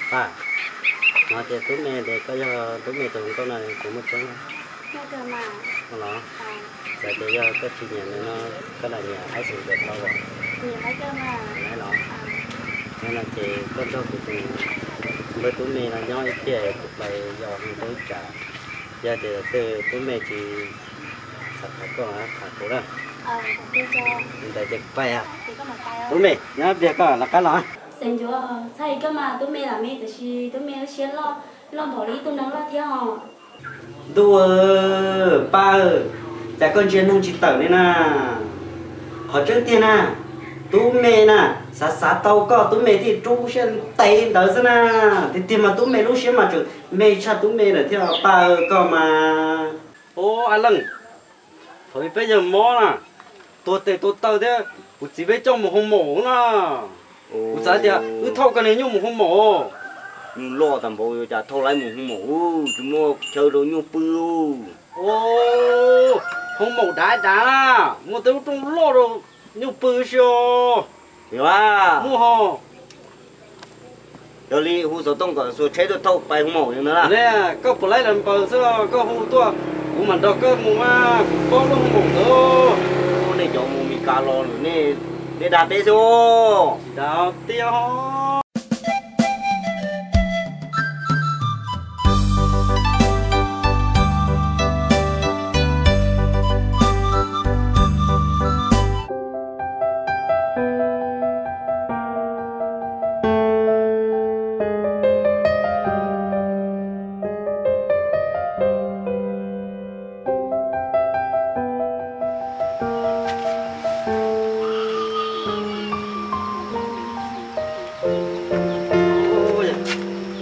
Paj, no tias tub me tias koj yog tub me tus hluas nkauj no puas muaj tseeb? Los txawm tias yog koj tsis nyiam nws no, koj lam nyiam Aib Xeem Ntxawm tau os. Los, no ces koj nrog kuv tus npawg tub me no nyob ib pliag kuv pais yos hu tau ib tsam. Yog tias twg tub me tsis xav tham koj tham kuv na. Li ntawd ces kuv pais. Tub me nyob ib pliag koj rov qab los. Xeem Ntxawm, txhob hais koj mas tub me lam me tiam sis tub me lub siab loj, loj npaum li ib tug neeg loj thiab os. Ntuj, Paj, cas koj ntsia neeg tsis tawm li na. Qhov tseeb tiag na, tub me na, xav xav tau koj tub me thiaj rub siab ntev ntawd xwb na. Tiag tiag mas tub me lub siab mas tseem me tshaj tub me lawm thiab Paj, koj mas. Ub, Ab Leej, thaum peb yawg mob na, tuag tes tuag taw thiab kuv txiv peb coj mus hoo maum na. Kuv xav tias wb thauj koj niag nyuj mus hoo maum. Nyuj loj tas npaum cas thauj laib mus hoo maum, tsis muaj chaw rau nyuj pw. Hoo maum dav dav na, muaj tej lub rooj loj rau nyuj pw si os. Muaj ho. Yog li hu xov tooj kom xuas tsheb tuaj thauj pais hoo maum ntawd na. Koj puas laib los npaws xwb, koj hu tuaj, kuv mam nrog koj mus mas kuv paub lub hoo maum ntawd. Nej cov mus Mes Kas los lawm, nej dag peb xwb. Tsis dag tiag.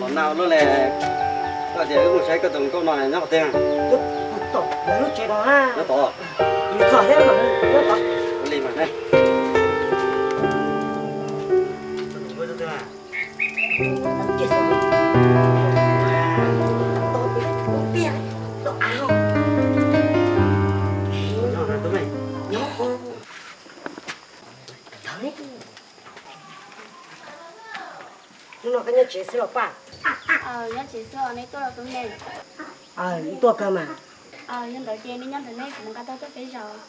Los nag luaj li, koj tias wb mus saib koj tus hluas nkauj no nyob qhov twg? Tom lawv lub tsev no na. Nyob tod. Nws txog thiab mas nyob tod. Ua li mas ne. Hnub no koj nyob tsev xwb los Paj? Nyob tsev xwb, neb tuaj los tub me? Wb tuaj kawg mas. Yog ntawd ces nej nyob ntawm nej, kuv mus nqa tau tuaj peb zaug.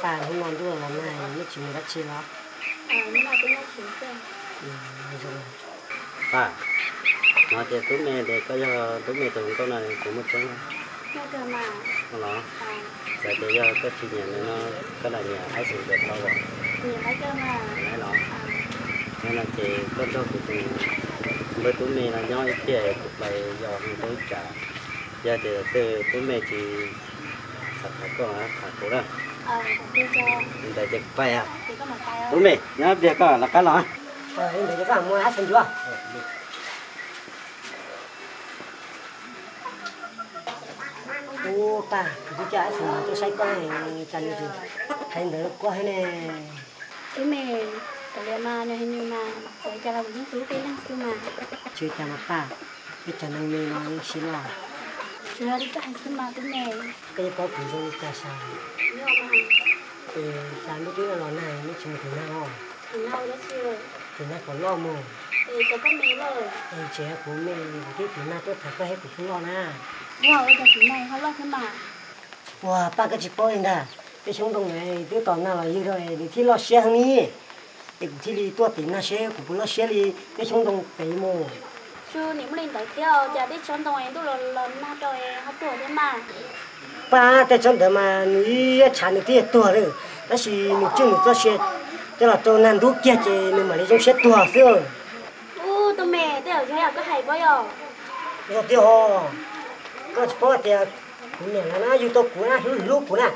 Paj, hnub no ntuj los nag nej tsis mus dab tsi los? Paj, no tias tub me tias koj yog tub me tus hluas nkauj no puas muaj tseeb? Los, txawm tias yog koj tsis nyiam nws no, koj lam nyiam Aib Xeem Ntxawm tau os. Los, no ces koj nrog kuv tus npawg tub me no nyob ib pliag kuv pais yos hu tau ib tsam. Yog tias twg tub me tsis xav tham koj tham kuv na. Li ntawd ces kuv pais. Tub me nyob ib pliag koj rov qab los. Li ntawd ces koj mus Aib Xeem Ntxawm. Ub, Paj, kuv twb coj Aib Xeem Ntxawm tuaj saib koj, cas nws tseem hais ntawd rau koj thiab ne? Tub me, kav liam mas, nws hais nws mas, txawm li cas los kuv yeej hlub peb leeg xwb mas. Tsis ua cas mas Paj, peb cov neeg me no yeej sib loj. Tsuas yog li koj hais xwb mas tub me. Koj yeej paub kuv zoo li cas sav. Cas ntuj twb los nag nej tsis mus tim nag os? Tim nag kom loj mus. Tseem yog kuv me, kuv thiaj tim nag tuaj tham koj thiab kuv pheej loj na. Ua, Paj, koj tsis paub li ntag, peb xyoob ntoo ntawd twb tos nag los ywg rau nws thiaj loj siab heev li. Es kuv thiaj li tuaj tim nag seb kuv puas loj siab li peb xyoob ntoo pem mus. Nim muaj li ntawd thiab, cas tej tsob ntoo ntuj los nag rau ho tuag thiab mas. Paj, tej tsob ntawd mas nws ib tshav nws twb yuav tuag lawm, tab sis nws tswj nws txoj sia coj los rau nag ntub kiag ces nws mam li zoo siab tuag xwb. Ub, tub me, tej zaum yog koj hais pob yog. Yog tiag os, koj tsis paub hais tias kuv niam lawv na yug tau kuv na, hlub hlub kuv na,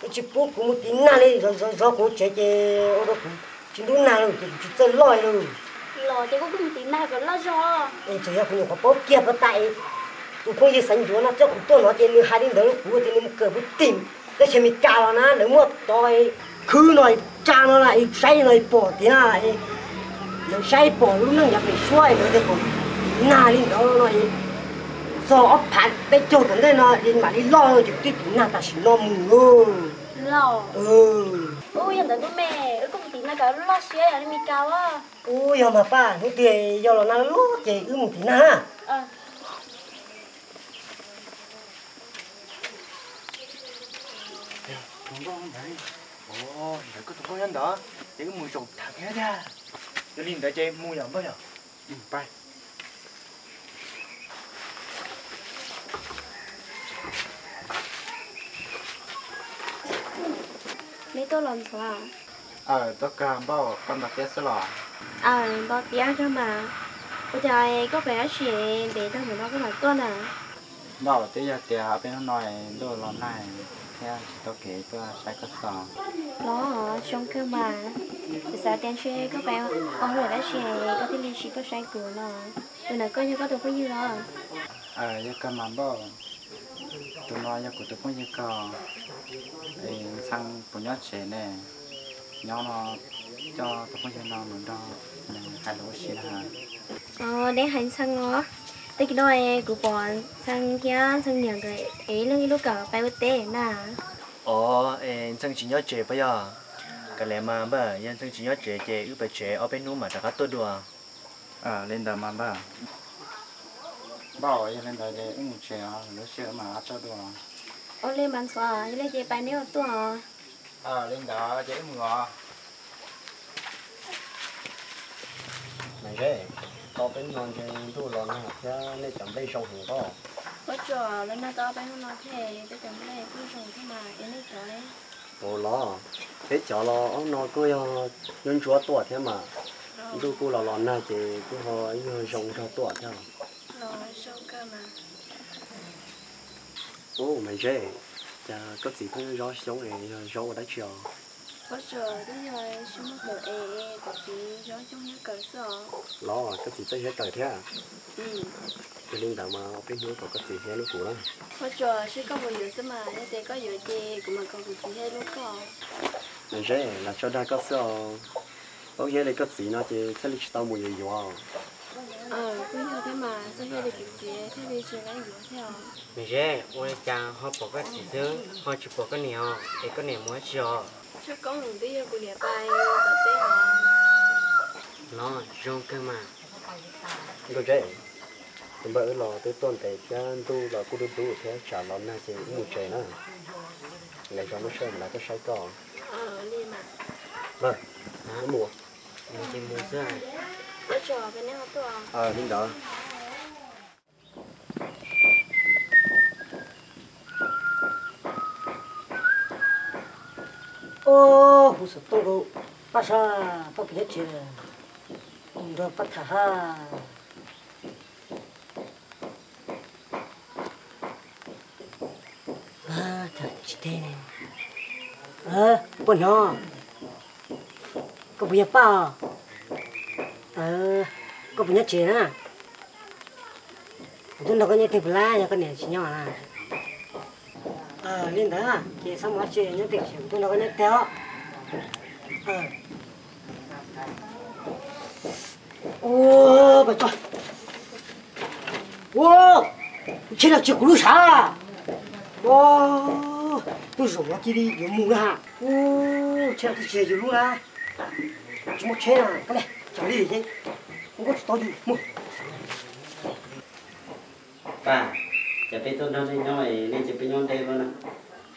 es tsis pub kuv mus tiv nag li, zov zov kuv tsev ces ua rau kuv tsis ntub nag lawm ces kuv tsis txawj loj li. Los ces koj kuj mus tiv nag kom loj zog. Es tseem yog kuv nyuam qhuav paub kiag puas tas es tus phooj ywg Xaiv Ncuav no coj kuv tuaj no ces nws hais li ntawd rau kuv tias nws mus kawm puv tim teb chaws Amelikas los na, lawv muaj tod khwb no Tsa no na, saib no pom tiag na, lawv saib pom lub neej yav pem suab lawv tias kom nag li ntawd no, txog ob phav peb caug tom ntej no mam li loj, ces twb tiv nag tam sim no mus lauj. Ub, yog ntawd tus me, wb kuj mus tiv nag kom loj siab yog li Mis Kas a. Ub, yog mas Paj, hnub twg yog los nag loj ces wb mus tiv nag. Ntawd koj tus nkauj nyob ntawd, ces wb mus zaum tham thiab tiag. Yog li ntawd ces mus yom npawg yom. Neb tuaj los ntxuav? Aws, tuaj kawg npauj, koj nto tiab xwb los? Aws, nto tiab kawg mas. Ua cas koj pheej ua si ntev tag npaum no koj mam tuaj na? Npauj, twb yog tias peb hnub no ntuj los nag thiab tsis tau kev tuaj saib koj xwb. Los zoo kawg mas, kuv xav tias ntshe koj pheej ua hauj lwm dab tsi koj thiaj li tsis tuaj saib kuv no. Tus ntawd koj yog koj tus phooj ywg los? Aws, yog kawg mas npauj, tus no yog kuv tus phooj ywg kawg. Ntxhee puas nyob tsev ne? Nyob no, coj tus phooj ywg no mus nrog nws hais lus ua si na. Aws, neb hais Ntxhee os. Tag kis no kuv pom Ntxhee thiab Ntxhee niam nkawd ev ib leeg ib lub kawm pais ua teb na. Aws, es Ntxhee tsis nyob tsev puas yog? Kav liam mas npawg, yog Ntxhee tsis nyob tsev ces wb pais tsev ob peb hnub mam rov qab tuaj dua. Li ntawd mas npawg. Npauj, yog li ntawd ces wb mus tsev os, lub sij hawm mam rov tuaj dua. Ua li mas Ntxhee, yog li ces pais neb ua tuaj os. Li ntawd ces wb mus os. Mas Zeb, tau peb hnub no ntshe ntuj los nag thiab nej cov nplej zoo heev pob? Ua tsuas los nag tau peb hnub no thiab, peb cov nplej kuj zoo thiab mas, es nej cov? Ua los, peb cov los ob no kuj yog ntsuab ntsuab tuaj thiab mas, ntuj kuj los los nag ces kuj ho yog zoo nrog tuaj thiab. Ub, Mas Zeb, cas koj txiv pheej zaub xyoob es yog zaub ua dab tsi os? Ua tsuas twb yog tsis muaj kawm es kuv txiv zaub xyoob thiab kawm xwb os. Los koj txiv txawj thiab kawm thiab? Yog li ntawd mas peb hnub kom koj txiv thiab hlub kuv na. Ua tsuas seb koj puas yuav xwb mas, yog tias koj yuav ces kuv mam kom kuv txiv thiab hlub koj. Mas Zeb, los tso dag koj xwb os. Ub, yog li koj txiv no ces thiaj li tsis tau mus yuav yuav. Kuj yog thiab mas, txawm yog li kuv txiv thiaj li tsis laib yuav thiab os. Mas Zeb, ua li cas ho pom koj txiv xwb ho tsis pom koj niam os, es koj niam mus dab tsi os? Tshaj koob twb yog kuv niam pais tom teb os. Los zoo kawg mas. Nkauj Zeb, tus npawg, wb los twb tuaj ntev thiab ntuj los kuj dub dub thiab tsam los nag ces wb mus tsev na. Lawv zov lub sij hawm lawv tuaj saib koj. Wb mus. Li ntawd. Ub, kuv xav tuaj nrog Paj sab, Paj puas nyob tsev, nrog Paj tham hab. Tsis teb. Poj hnov, koj puas yog Paj os? Koj puas nyob tsev na? Kuv tuaj nrog koj nyob twg puas lab, yog koj niam tsis nyob na? Li ntawd ces txhob mus dab tsi, nyob twg ces kuv tuaj nrog koj nyob twg os. Ua, pais tso. Ua, tsheb los tsis kuv lub sav. Ua, tuaj zaum no cia li yuav mus na ha. Ua, tsheb los twb tsis yog yus lub na. Tsis muaj tsheb na, koj li, tsaus li ces kuv kuj tsis tau yus mus. Paj, cas peb tuaj nrog nej nyob es nej cia peb nyob deb luaj na?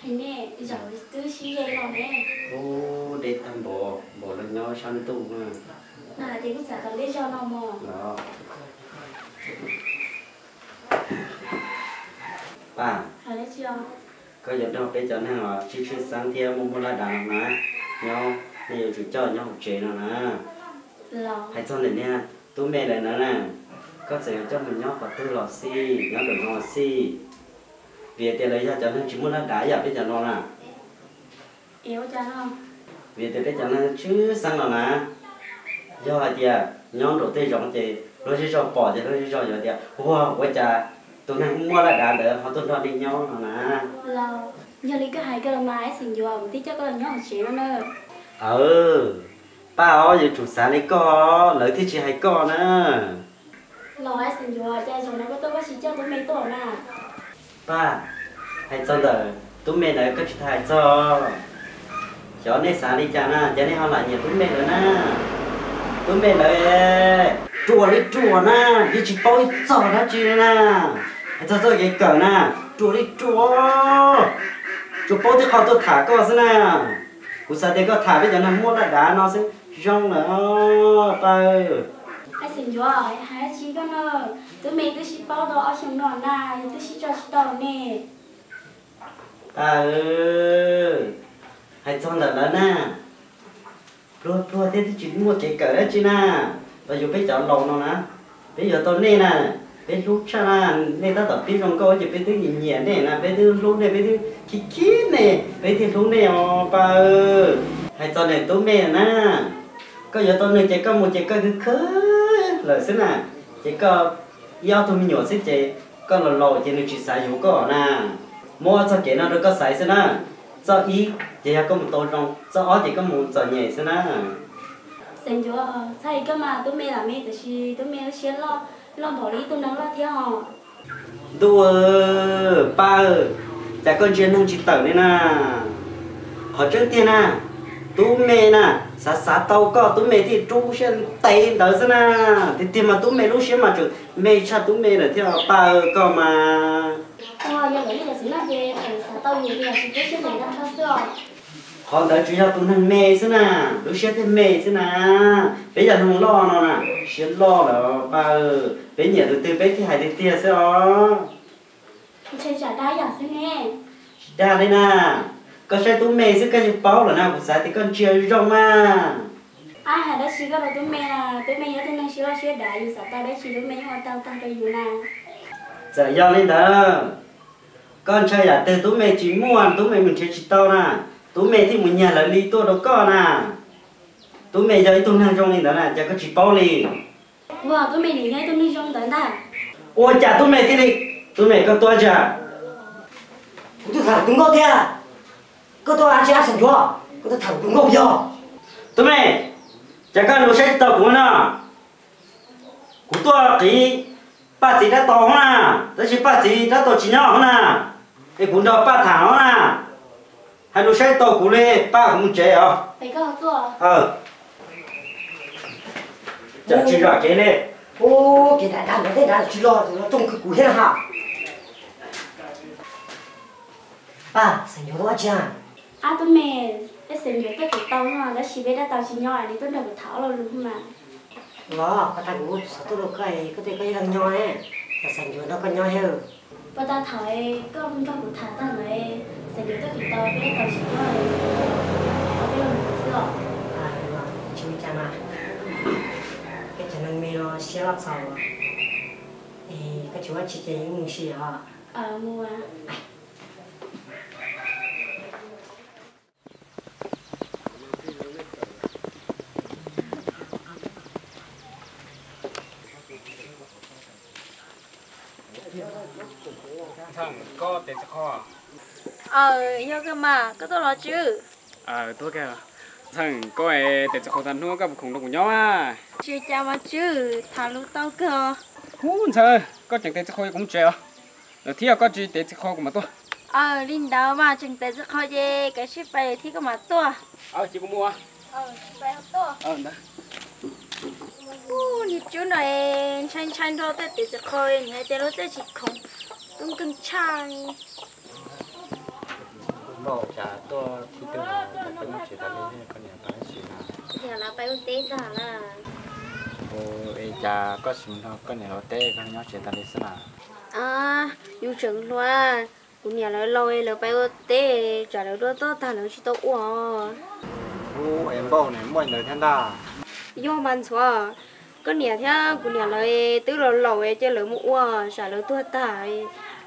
Hais nej, zaum twb sib ze los ne. Ub, deb tag npaum, npaum los nyob sab ntuj na. Na ces kuj txav tom ntej zog no mog. Los. Paj, koj yuav nrog peb cov neeg los tshwj tshwj xeeb thiab muaj muaj laj dav no na, nyob nej yuav tsum coj nyob hauv tsev no na. Hais txog ntawm niag tub me lawv na, koj txawm yuav coj mus nyob qhov twg los xij, nyob nraum zoov los xij, vim tias lawv yog cov neeg tsis muaj laj dav ib yam peb cov no na. Vim tias peb cov neeg tshwj xeeb no na, yog hais tias nyob nraum tej zoov ces luag zej zog pom ces luag zej zog yuav tias, ua, ua cas tus neeg muaj laj dav ntawd ho tuaj nrog nej nyob no na. Yog li koj hais kawg los mas, ib txhis ncuav kuv thiaj coj koj los nyob hauv tsev no na. Aw, Paj os, yuav tsum xav li koj, lawv thiaj tsis hais koj na. Los, xeem Ncuav, cas zaum no koj tuaj koj tsis coj tub me tuaj na? Paj, hais txog ntawm tub me ntawd koj tsis tau hais txog. Xyov nej xav li cas na, cas nej ho lam nyiam tub me lawm na. Tub me lawv ruam li ruam na, yeej tsis paub ib txog dab tsi li na. Hais txog txoj kev kawm na, ruam li ruam, tsuas paub tib qho tuaj tham koj xwb na. Kuv xav tias koj tham peb cov neeg muaj laj dav no xwb zoo lawm os Paj. Xeem Ncuav, hais dab tsi koj na, tub me twb sib paub tau ob xyoos no na, yog twb sib tso tsis tau ne. Paj, hais txog ntawm lawv na, pluag pluag thiab twb tsis muaj kev kawm dab tsi na. Los yog peb cov laus no na, peb yuav tau nej na, peb hlub tshaj na. Nej tab tom pib zoo nkauj ces peb twb nyiam nyiam nej na, peb twb hlub nej, peb twb khib khib nej, peb thiaj hlub nej os Paj. Hais txog niam tub me na, koj yuav tau nws ces koj mus ces koj khwv khwv lawm xwb na, ces koj ib ob tug me nyuam xwb ces koj laus laus ces nws tsis xav yuav koj na. Muab ob txoj kev no rau koj xaiv xwb na. Txoj ib ces yog koj mus tau zoo, txoj ob ces koj mus txom nyem xwb na. Xeem Ncuav, txhob hais koj mas, tub me lam me tiam sis tub me lub siab loj, loj npaum li ib tug neeg loj thiab os. Ntuj, Paj, cas koj ntsia neeg tsis tawm li na. Qhov tseeb tiag na, tub me na, xav xav tau koj tub me thiaj rub siab ntev ntawd xwb na. Tiag tiag mas tub me lub siab mas tseem me tshaj tub me lawm thiab Paj, koj mas. Yog lawv li lawv xav no ces lawv xav tau yus li lawv tsis pub siab ntev no xwb os. Qhov ntawd tsuas yog tus neeg me xwb na, lub siab thiaj me xwb na. Peb yog neeg loj no na, siab loj lawm Paj, peb nyiam tus twg peb thiaj hais tiag tiag xwb os. Ntshe tsam dag yam xwb ne. Tsis dag li na, koj saib tub me xwb koj yeej paub lawm na, kuv xav tias koj ntsia zoo mas. Ab, hais dab tsi koj rau tub me na, tub me yog tug neeg siab loj siab dav, yus xav tau dab tsi tub me yeej ua tau tag rau yus na. Txawm yog li ntawd, koj ntshaw yam twg tub me tsis muaj, tub me mus nrhiav tsis tau na, tub me thiaj mus nyiag lawv li tuaj rau koj na. Tub me yog ib tug neeg zoo li ntawd na, cas koj tsis paub li? Ua tub me nim yog ib tug neeg zoo ntawd ntag. Ua cas tub me thiaj li, tub me koj tuaj ntsia. Kuv tuaj tham tus nkauj thiab. Koj tuaj ua dab tsi Xeem Ncuav? Koj tuaj tham tus nkauj yog. Tub me, cas koj lus saib tsis taus kuv no? Kuv tuaj qiv Paj txiv dab tau hov na, tab sis Paj txiv dab tau tsis nyob hov na, es kuv nrog Paj tham hov na. Hais lus saib tau kuv li, Paj, kuv mus tsev os. Cas tsis zam kev li? Ub, kev dav dav ntawd tej nrad tsis los, rooj kwv kuv thiab na ha. Paj, Xeem Ncuav tuaj ua dab tsi? Ab tub me, peb Xeem Ncuav tuaj qiv tau no, tab sis peb dab tau tsis nyob, nws tuaj nrog kuv tham ob lo lus mas. Los, puag ta kuv xav tuaj rau koj, koj tias koj ib leeg nyob, Xeem Ncuav nrog koj nyob thiab. Puag ta thaum koj nrog kuv tham tag ntawd, Xeem Ncuav tuaj qiv tau peb dab tau tsis nyob, ob peb lo lus xwb os. Tsis ua cas mas, peb cov neeg me no siab loj txaus. Es koj tsis ua dab tsi ces mus ua si os. Ntxhee, koj tes txiv qho? Aw, yog kawg mas, koj tuaj los Tswb? Tuaj kawg. Ntxhee, koj tes txiv qho tag hnub koj puas khoom nrog kuv nyob? Tsis ua cas mas Tswb, tham lus tau kawg os. Ub, Ntxhee, koj tseem tes txiv qho kuv mus tsev os. Lawm thiab koj tsis tes txiv qho kuv mam tuaj. Aw, li ntawd mas tseem tes txiv qho ces kav tsij pais thiab koj mam tuaj. Ces kuv mus. Ub, niag Tswb no ntshai ntshai nrog tej tes txiv qho, nws hais tias luag tej tsis khoom, tub nkeeg tshaj. Npauj, cas tuaj tib tug no, cas peb nyob tsev tas li, koj niam pais dab tsi na? Yog lawv pais ua teb ntag na. Es cas koj tsis mus nrog koj niam lawv ua teb, koj nyob tsev tas li xwb na? Yus tseem hluas, kuv niam lawv laus, lawv pais ua teb, tsam lawv duab toj tag lawv tsis tau ua. Ub, es Npauj, nws muaj li ntawd thiab ntag. Yog mas Ntxhuav, koj niam thiab kuv niam lawv twb laus laus, cia lawv mus ua, tsam lawv tuag tag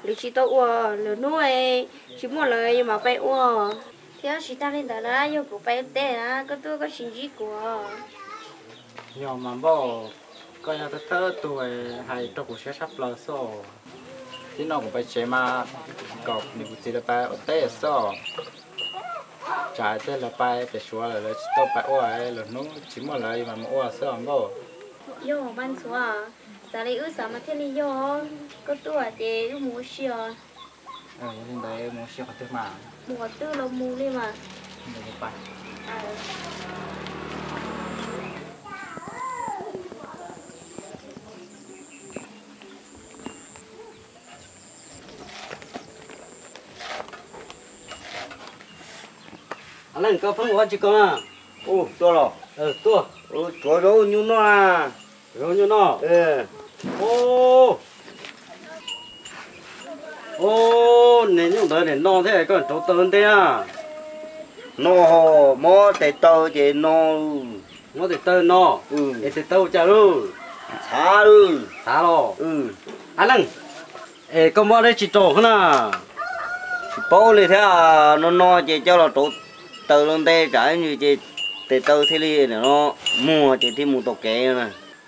lawv tsis tau ua, lwm hnub tsis muaj lawv yuav mam pais ua. Thiab tsis tag li ntawd na, yog kuv pais ua teb na, koj tuaj koj tsis ntsib kuv. Yog mas Npauj, koj yog thawj thawj tug hais rau kuv siab tshaj plaws xwb. Tib no kuv pais tsev mas kom niam kuv txiv lawv pais ua teb xwb. Tsam tej lawv pais pem Suav lawm lawv tsis tau pais ua, lwm hnub tsis muaj lawv mas mus ua xwb os nkauj. Yog Paj Ntxhuav, xav li wb xav mas thiaj li yog. Koj tuaj ces wb mus ua si os. Yog li ntawd mus ua si qhov twg mas? Mus qhov twg los mus li mas. Leej, koj pheej ua dab tsi ko na? Tuaj los? Tuaj. Tsuav zaub nyuj noj na. Zaub nyuj noj? Niag nyuj ntawd nim no thiab koj rauv taws ntej na. No, mob tes taw ces no. Mob tes taw no. Es tes taw ua cas lauj? Ntxhav, ntxhav los? A Leej, es koj muab dab tsi rau na? Tsis paub li thiab, no no ces coj los rauv taws los ntej tsam ces tes taw thiaj li no muag ces thiaj mus tau kev na.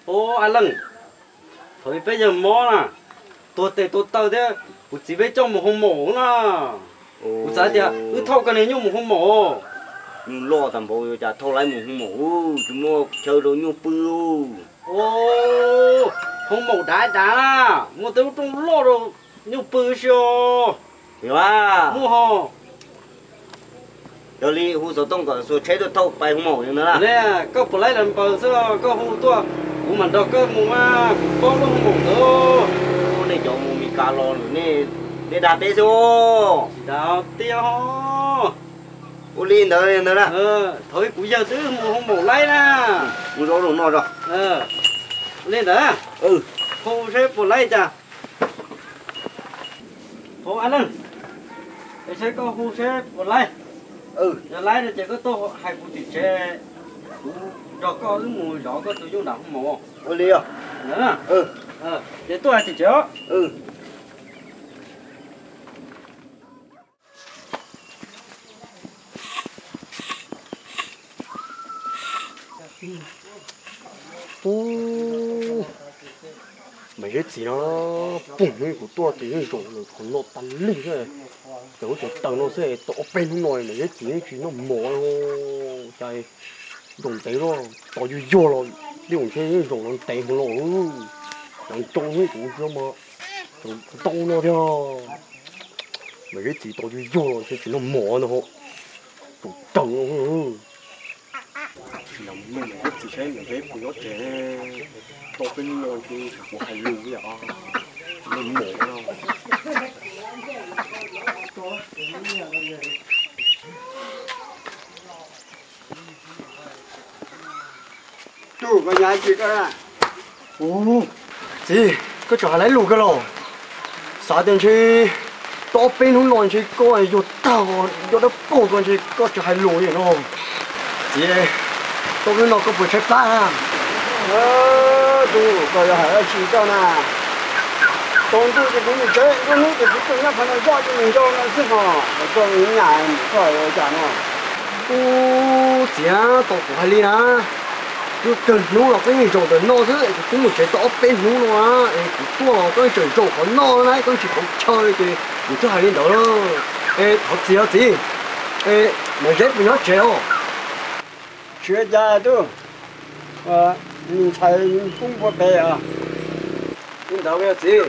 Ub, a Leej, thaum peb yawg mob na, tuag tes tuag taw thiab kuv txiv peb coj mus hoo maum na. Kuv xav tias wb thauj koj niag nyuj mus hoo maum. Nyuj loj tag npaum yuav cas thauj laib mus hoo maum, tsis muaj chaw rau nyuj pw. Hoo maum dav dav na, muaj tej lub rooj loj rau nyuj pw si os. Muaj ho. Yog li hu xov tooj kom xuas tsheb tuaj thauj pais hoo maum ntawd na. Koj puas laib los npaws xwb los koj hu tuaj, kuv mam nrog koj mus mas kuv paub lub hoo maum ntawd. Nej cov mus Mes Kas los nej dag peb xwb. Tsis dag tiag. Ua li ntawd ntawd na. Thaum kuv yawg twb mus hoo maum laib na. Mus zaub zoo noj tso. Ua li ntawd, hu seb puas laib cas. Hauv, a Leej, es saib koj hu seb puas laib. Yog laib no ces koj tuaj hais kuv tim tsev, kuv nrog koj wb mus zov koj tus nyuj nram hoo maum. Ua li os. Ces tuaj hais tim tsev os. Ub, Maiv Zeb txiv no, pum hnub kuv tuaj ces yeej zaum qhov no tas li xwb. Ces lub tsev taws no xwb, tau ob peb hnub no Maiv Zeb txiv yeej tsis noj mov li. Cas zaum ntev los tos yuag yuag los, tej zaum ntshe yeej zaum no ntev heev los. Cov ntoo hnub kuv ntsia mas ntau no thiab. Maiv Zeb txiv tos yuag yuag los ntshe tsis noj mov no. Tus raws no. Tsis los mus nug Maiv Zeb txiv saib Maiv Zeb puas nyob tsev. Tau peb hnub no ces kuv hais lus li os. Tsis noj mov no. Tus koj nyob tsis koj. Ub, txiv, koj tseem hais lus kawg los? Xav tias ntshe tau ob peb hnub no ntshe koj yuag tag, yuag dawb paug koj ntshe koj tsis hais lus li no. Txiv, tau hnub no koj puas tshaib plab na? Tus koj yuav hais dab tsi koj na? Tsaus ntuj ces kuv mus tsev, nruab hnub ces kuv tuaj nyob qhov no zoj ces mus nco no xwb hos, koj mus nyam mus koj ua cas no? Ub, txiv, tau kuv hais li na, twb kawg hnub los koj yeej zaum ntawm no xwb, kuv twb mus tsev tau ob peb hnub no es kuv tuaj los koj tseem zaum qhov no na, koj tsis pauv chaw ces kuv thiaj hais li ntawd. Es thov txiv os txiv, es Maiv Zeb puas nyob tsev os? Tsis ua cas tub, ntxhais pub npua pem os. Li ntawd yog txiv,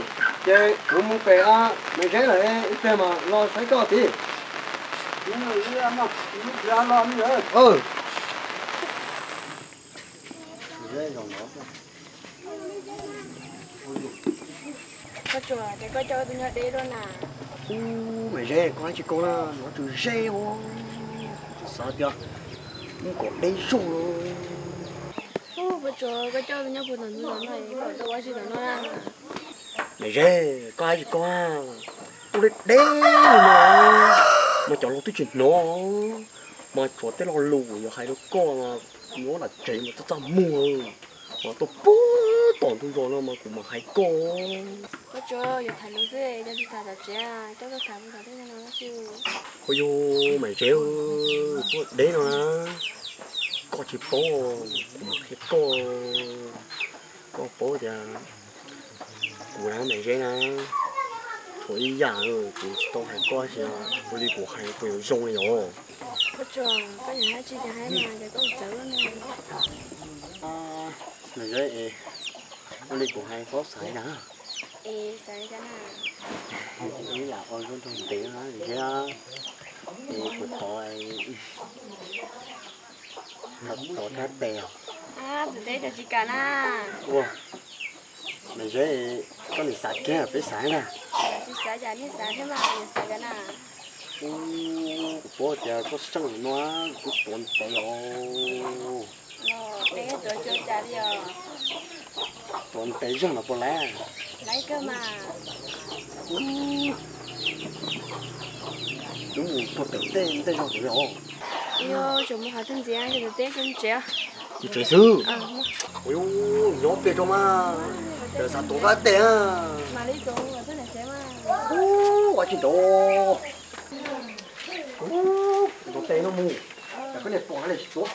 ces kuv mus pem Maiv Zeb lawm, ib pliag mas los saib koj txiv. Koj tsuas ces koj coj tus nyob deb luaj na. Ub, Maiv Zeb, koj hais tsis koj na, nov tsuas ze os. Kuv tsuas xav tias mus kom deb zog. Ub, koj tsuas koj coj tus nyob puag tom ntug zos no es koj tau ua tsis tom no na. Maiv Zeb, koj hais tsis koj, ua deb deb no mas cov laus twb tsis hnov, mas tshuav tej lo lus yuav hais rau koj mas nyob nram tsev mas txaj txaj muag, mas tuaj puag tom ntug zos no mas kuv mam hais koj. Koj tsuas yuav tham lus xwb, coj tsis tham tom tsev, coj tuaj tham puag tom tej no xwb. Ua yog Maiv Zeb, tuaj deb no na, koj tsis paub, kuv mam qhia koj. Koj paub tias kuv na Maiv Zeb na, tshuav ib yam kuv tsis tau hais koj xwb, ua li kuv hais puas yuav zoo li os? Koj tsuas, koj niam hais tsis tias hais mas ces koj txawv lawm na. Nws zeb es, ua li kuv hais paub xaiv na. Es xaiv cas na? Ib yam ua lub nroog ntev na, zeb, es kuv thov, thov kab tes os. Ab, tus teb rau tsis kam na. Ua, nws zeb, koj nim xav kiag peb xaiv na. Tsis xav cas nej xav thiab mas, xav cas na? Kuv paub tias koj seej no, kuv tuav ntev os. Peb tuav tsis cas li os. Tuav ntev zog los puas laib? Laib kawg mas. Wb mus puag pem tej ntej zog pem os. Yog tseem mus qhov twg ntxiv, ces tus teb koj mus tsev. Mus tsev xwb. Ua, nyob pem rau mas, lawv xav tuav kab tes. Ua tsis nrov. Nrov tes no mus, koj niam pom li tsis tuav.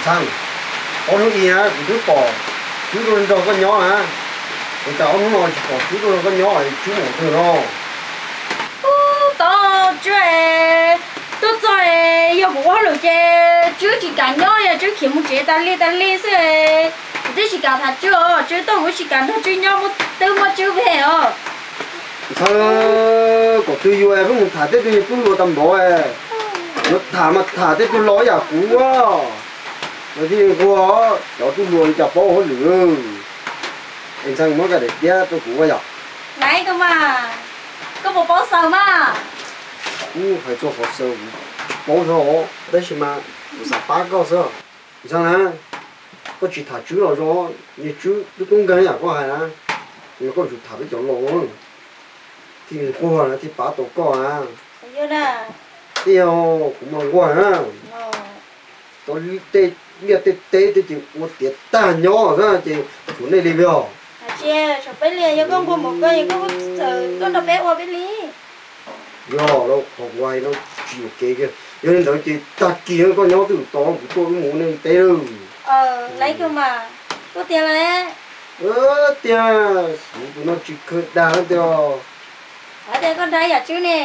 Ntxhee, ob hnub ib na kuv twb pom Tswb tuaj nrog koj nyob na, ua cas ob hnub no tsis pom Tswb tuaj nrog koj nyob, Tswb mus twg no? Ub, tod Tswb, tuaj txog yog kuv ua hauj lwm ces Tswb tsis kam nyob, yog Tswb khiav mus tsev tas li tas li xwb. Kuv twb tsis kam tham Tswb os, Tswb tuaj kuv tsis kam nrog Tswb nyob, muab twb muab Tswb ve os. Ntxhee, kom twg yuav peb mus tham tej tug niag tub hluas tag npaum, yuav tham mas tham tej tug laus yam kuv os. Lawv thiaj li nquag, cov tub hluas li cas paub hauj lwm. Es Ntxhee muab koj daim tiab rau kuv ua yom. Naiv koj mas, koj puas paub xaws mas? Kuv hais txog qhov xaws kuv tsis paub xwb os, tab sis mas kuv xav pab koj xwb. Ntxhee na, koj tsis tham Tswb los zoo, niag Tswb twb tub nkeeg yam koj hais na, koj tsum tham peb cov laus, thiaj li nquag na, thiaj pab tau koj na. Tiag, kuv mas nquag na. Tau tej liaj tej teb tej ces ua tiav tag nyob xwb ces tshuav nej li os. Tsis tshuav peb li, yog koj nquag mus koj, yog koj txawm tuaj nrog peb ua peb li. Yog lawm, qhov kuv hais no tsis yuam kev kiag. Yog li ntawd ces tag kis koj nyob twj ywm tos kuv tuaj wb mus ua neej teb lawm. Laiv kawg mas, tuaj tiag lawm. Tiag, kuv tus no tsis kawg dag tiag. Hais tias koj dag yam Tswb ne.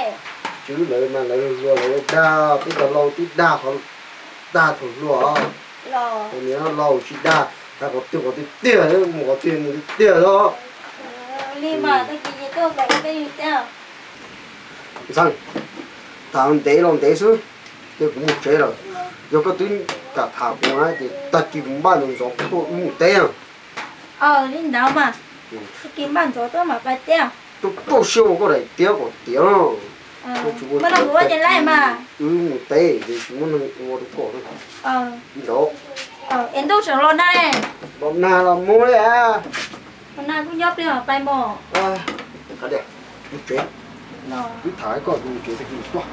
Tswb lawv mas lawv hluas lawv dag, peb cov laus twb dag qhov dag thaum hluas. Thaum niam laus tsis dag, hais qhov twg qhov twg tiag, mus qhov twg mus tiag tiag os. Li mas tag kis ces tuaj pem peb li tiag. Ntxhee, tham ntev los ntev xwb, ces kuv mus tsev lawm. Yog koj twb kam tham kuv na ces tag kis kuv npaj ntxov ntxov kuv tuaj wb mus teb na. Li ntawd mas, tag kis npaj ntxov tuaj mam pais teb. Tuaj tuaj siab ua koj daim tiab kom tiav no. Muaj neeg ua ces laij mas. Wb mus teb ces tsis muaj neeg ua rau koj li ntawd. Es ntuj tseem los nag ne. Los nag los mus li. Los nag kuj nyob plig pais mos. Wb tsev, wb tham koj mus tsev tag kis tuaj.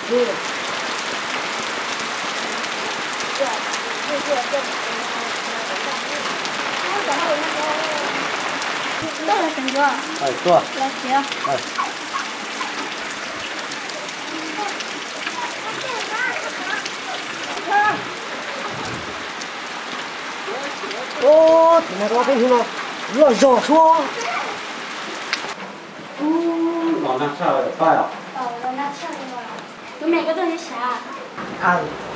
Tuaj. Ub, thaum nag loj peb hnub no loj zog suab. Los nag tshaj li paj os. Tub me, koj tuaj nyob sav?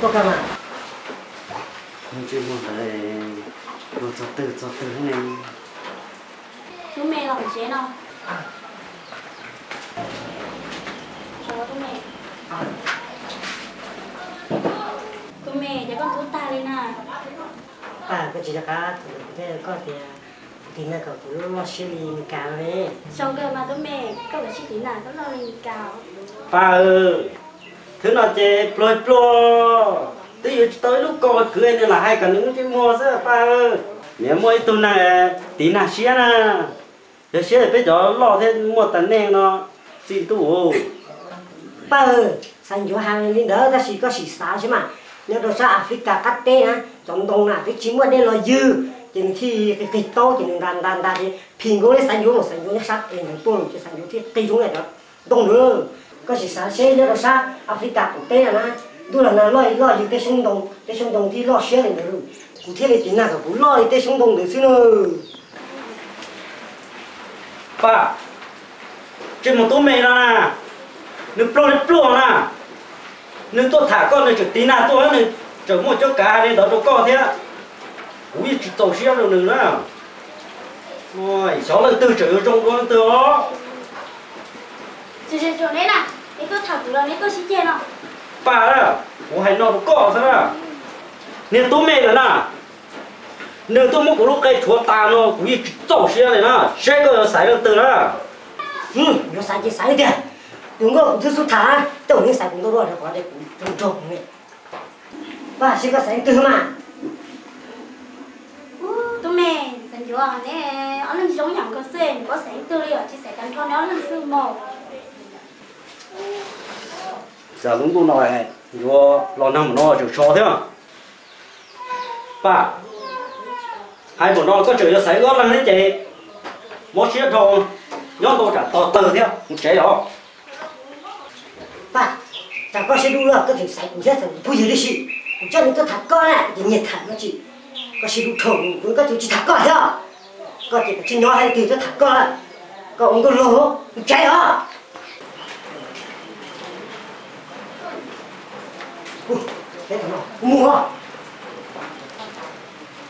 Tuaj kawg mas. Ntsej muag ntawd luag txog twg txog twg ne. Tub me los tsev no. Tub me, ces koj ntub tag li na. Paj, koj tsis nco qab thaum kuv thiaj koj tias tiv nag kom kuv loj siab li Meskas ne. Zoo kawg mas tub me, koj kav tsij tiv nag koj loj li Meskas. Paj, thwv no ces pluag pluag, twb yuav tsis tau ib lub ko kwv nws lam hais kom nws ntsej muag xwb Paj. Niam muaj ib tug neeg tiv nag siab na, yog siab peb cov loj thiab muaj tas neeg no txij ntuj. Paj, xav ncuav hais li ntawd tab sis koj sim xav saib mas, nyob rau sab Africa qab teb na, cov ntoo na twb tsis muaj dej los ywg, ces nws thiaj qig qig taub ces nws nta nta nta ces phim nkaus li xav ncuav mus, xav ncuav nyob sab es ntawd tuaj ces xav ncuav thiaj qig zoo li cov ntoo ntawd. Koj sim xav seb nyob rau sab Africa qaum teb na na, ntuj los nag loj loj ywg tej xyoob ntoo, tej xyoob ntoo thiaj loj siab li ntawd, kuv thiaj li tiv nag kom kuv loj li tej xyoob ntoo ntawd xwb na. Paj, tsis mus tub me no na, nws pluag li pluag na. Nws tuaj tham koj nws tseem tiv nag tuaj, nws tseem muaj cuab kav hais li ntawd rau koj thiab. Kuv yeej tsis txaus siab rau nws na. Xyov leej twg tseem yuav zoo dua leej twg os. Tsis ze tsuas neb na, neb tuaj tham kuv los neb tuaj sib ceg no. Paj, kuv hais no rau koj xwb na, niag tub me lawm na, nws tuaj muab kuv lub qe rhuav tas no kuv yeej tsis txaus siab li na, seb koj yuav xaiv leej twg na. Yuav xaiv ces xaiv tiag, tus nkauj kuv twb xub tham, tej zaum neb xaiv kuv ntau dua rau qhov tias kuv nrog nws. Paj, seb koj xaiv leej twg mas. Tub me, xav ncuav neb ob leeg zoo yam nkaus xwb, nws koj xaiv leej twg li os, tsis xaiv tag nrho neb ob leeg xwb mog. Txawm lub ntuj no yuav los nag mus no tseem so thiab. Paj, hais npaum no koj tseem yuav xaiv wb ob leeg thiab ces mob siab dhau, nyob ntau tsam tos tawg thiab mus tsev os. Paj, tsam koj siab dub lawm koj tseem xaiv kuv thiab xaiv kuv phooj ywg tib si. Kuv coj nws tuaj tham koj na ces nyias tham no tsis, koj siab dub dhau, kuv koj tseem tsis tham koj thiab. Koj ces koj tsis nyob hais tias tuaj tham koj lawm, koj ua nkauj laug mus tsev os. Kuv mus os.